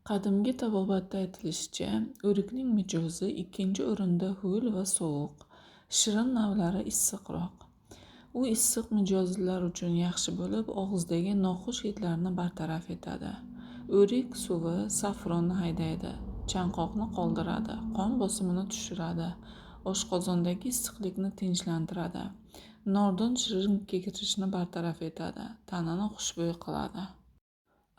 Qadimgi tabobatda aytilishicha, o'rikning mijozi ikkinchi o'rinda ho'l va sovuq, shirin navlari issiqroq. U issiq mijozlar uchun yaxshi bo'lib, og'izdagi noxush hidlarni bartaraf etadi. O'rik suvi safronni haydaydi, chanqoqni qoldiradi, qon bosimini tushiradi, oshqozondagi issiqlikni tinchlantiradi, nordon shirin kekirishni bartaraf etadi, tanani xushbo'y qiladi.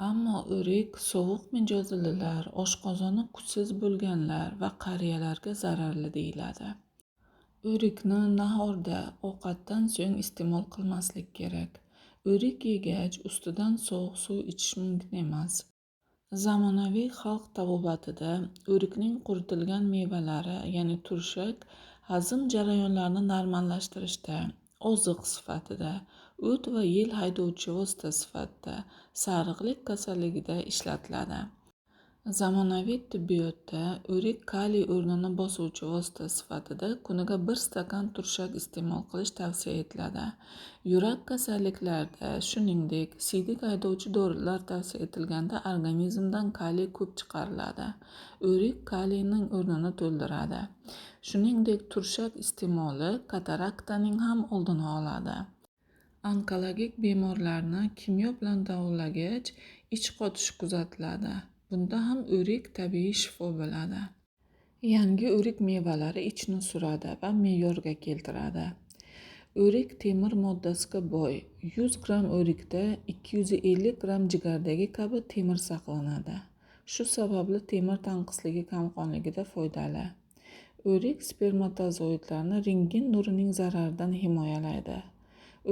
Ammo o'rik sovuq mijozlilar, oshqozoni kuchsiz bo'lganlar va qariyalarga zararli deyiladi. O'rikni nahorda, ovqatdan so'ng iste'mol qilmaslik kerak. O'rik yegach, ustidan sovuq suv ichish mumkin emas. Zamonaviy xalq tabobatida o'rikning quritilgan mevalari, ya'ni turshak, hazm jarayonlarini normallashtirishda, oziq sifatida, o't va yel haydovchi vosita sifatida sariqlik kasalligida ishlatiladi. Zamonaviy tibbiyotda o'rik kaliy o'rnini bosuvchi vosita sifatida kuniga 1 stakan turshak iste'mol qilish tavsiya etiladi. Yurak kasalliklarida, shuningdek, siydik haydovchi dorilar tavsiya etilganda organizmdan kaliy ko'p chiqariladi. O'rik kaliyning o'rnini to'ldiradi. Shuningdek, turshak iste'moli kataraktaning ham oldini oladi. Onkologik bemorlarni kimyo bilan davolagach, ich qotishi kuzatiladi. Bunda ham o'rik tabiiy shifo bo'ladi. Yangi o'rik mevalari ichni suradi va me'yorga keltiradi. O'rik temir moddasiga boy. 100 gramm o'rikda 250 gramm jigardagi kabi temir saqlanadi. Shu sababli temir tanqisligi kamqonligida foydali. O'rik spermatozoidlarni rentgen nurining zararidan himoyalaydi.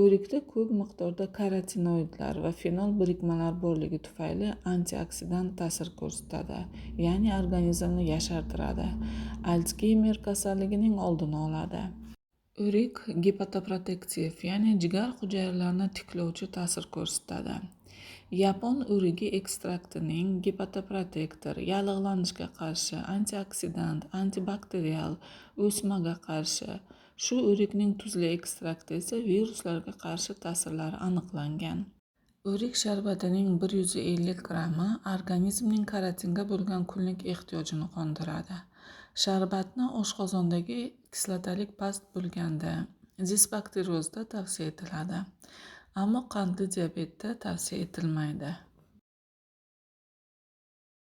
O'rikda ko'p miqdorda karotinoidlar va fenol birikmalar borligi tufayli antioksidant ta'sir ko'rsatadi, ya'ni organizmni yashartiradi, Alsgeymer kasalligining oldini oladi. O'rik gepatoprotektiv, ya'ni jigar hujayralarini tiklovchi ta'sir ko'rsatadi. Yapon o'rigi ekstraktining gepatoprotektor, yallig'lanishga qarshi, antioksidant, antibakterial, o'smaga qarshi, shu o'rikning tuzli ekstrakti esa viruslarga qarshi ta'sirlari aniqlangan. O'rik sharbatining 150 grammi organizmning karotinga bo'lgan kunlik ehtiyojini qondiradi. Sharbatni oshqozondagi kislotalik past bo'lganda, disbakteriozda tavsiya etiladi. Ammo qandli diabetda tavsiya etilmaydi.